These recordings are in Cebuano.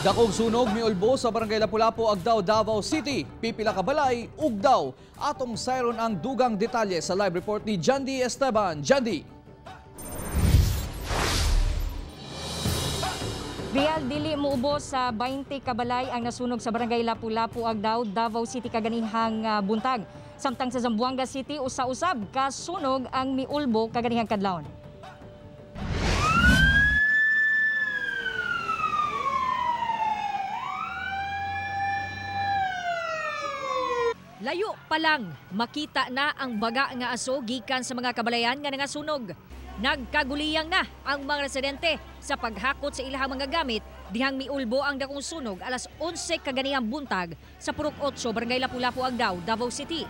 Dakong sunog miulbo sa Barangay Lapu-Lapu, Agdao, Davao City. Pipila ka balay, ugdaw. Atong sayron ang dugang detalye sa live report ni Jandy Esteban. Jandy! Real, dili muubos sa 20 kabalay ang nasunog sa Barangay Lapu-Lapu, Agdao, Davao City kaganihang buntag. Samtang sa Zamboanga City, usa-usab kasunog ang miulbo kaganihang kadlawon. Layo pa lang, makita na ang baga nga aso gikan sa mga kabalayan nga nangasunog. Nagkaguliyang na ang mga residente sa paghakot sa ilahang mga gamit dihang miulbo ang dakong sunog alas 11 kaganihang buntag sa Purok 8, Barangay Lapu-Lapu, Agdao, Davao City.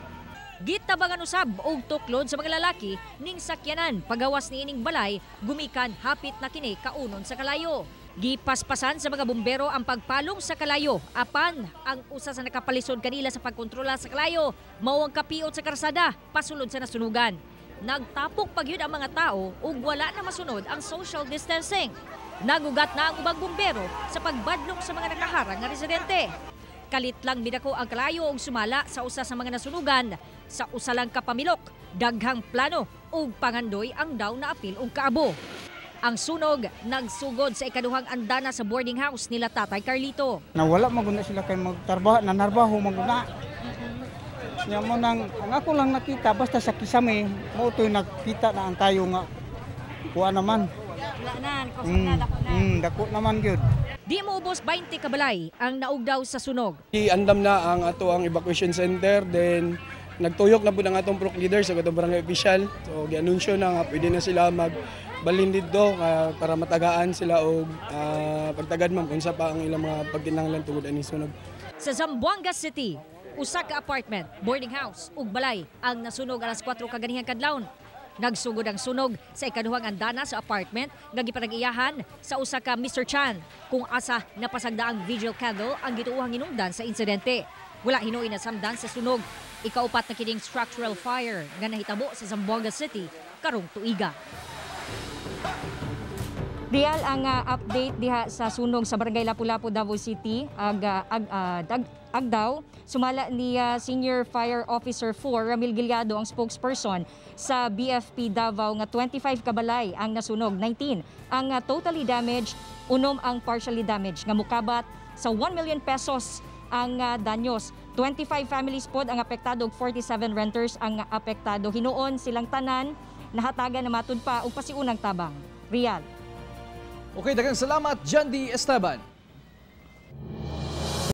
Gitabangan usab og tuklod sa mga lalaki ning sakyanan pagawas niining balay gumikan hapit na kini kaunon sa kalayo. Gipaspasan sa mga bumbero ang pagpalong sa kalayo apan ang usa sa nakapalisod kanila sa pagkontrola sa kalayo mao ang kapiot sa karsada pasulod sa nasunugan. Nagtapok pagyud ang mga tao ug wala na masunod ang social distancing. Nagugat na ang ubang bumbero sa pagbadlong sa mga nakaharang nga residente. Kalit lang midako ang kalayo og sumala sa usa sa mga nasunugan sa usa lang ka pamilok, daghang plano ug pangandoy ang daw naapil og kaabo. Ang sunog nagsugod sa ikaduhang andana sa boarding house nila Tatay Carlito. Nawala maguna sila kay magtarbaho, nanarbaho maguna. Nya mo nang ang ako lang nakita basta sa kisame mo to'y nakita na ang tayo nga kuha naman. Wala na, na, dako na. Dako naman gyud. Di moubos 20 kabalay ang naugdaw sa sunog. Iandam na ang ato ang evacuation center, then nagtuyok na po ng atong prok leader sa atong barangay official. So gianunsyo na nga pwede na sila magbalhin didto para matagaan sila og pagtagad ma'am unsa pa ang ilang mga pagkinahanglan tungod ani sunog. Sa Zamboanga City, usa ka apartment, boarding house ug balay ang nasunog alas 4 kaganihang kadlawon. Nagsugod ang sunog sa ikaduhang andana sa apartment nga gipanag-iyahan sa usa ka Mr. Chan kung asa napasagda ang vigil candle ang gituohang hinungdan sa insidente. Wala hinuoy nasamdan sa sunog. Ikaupat na kining structural fire nga nahitabo sa Zamboanga City karong tuiga. Real ang update diha sa sunog sa Barangay Lapu-Lapu, Davao City, Agdao. Sumala ni Senior Fire Officer 4 Ramil Giliado ang spokesperson sa BFP Davao nga 25 kabalay ang nasunog, 19 ang totally damaged, 6 ang partially damaged nga mukabat sa 1 million pesos ang danyos. 25 families pod ang apektado ug 47 renters ang apektado. Hinuon silang tanan nahatagan na matud pa og pasiunang tabang. Real. Okay, daghang salamat, Jandy Esteban.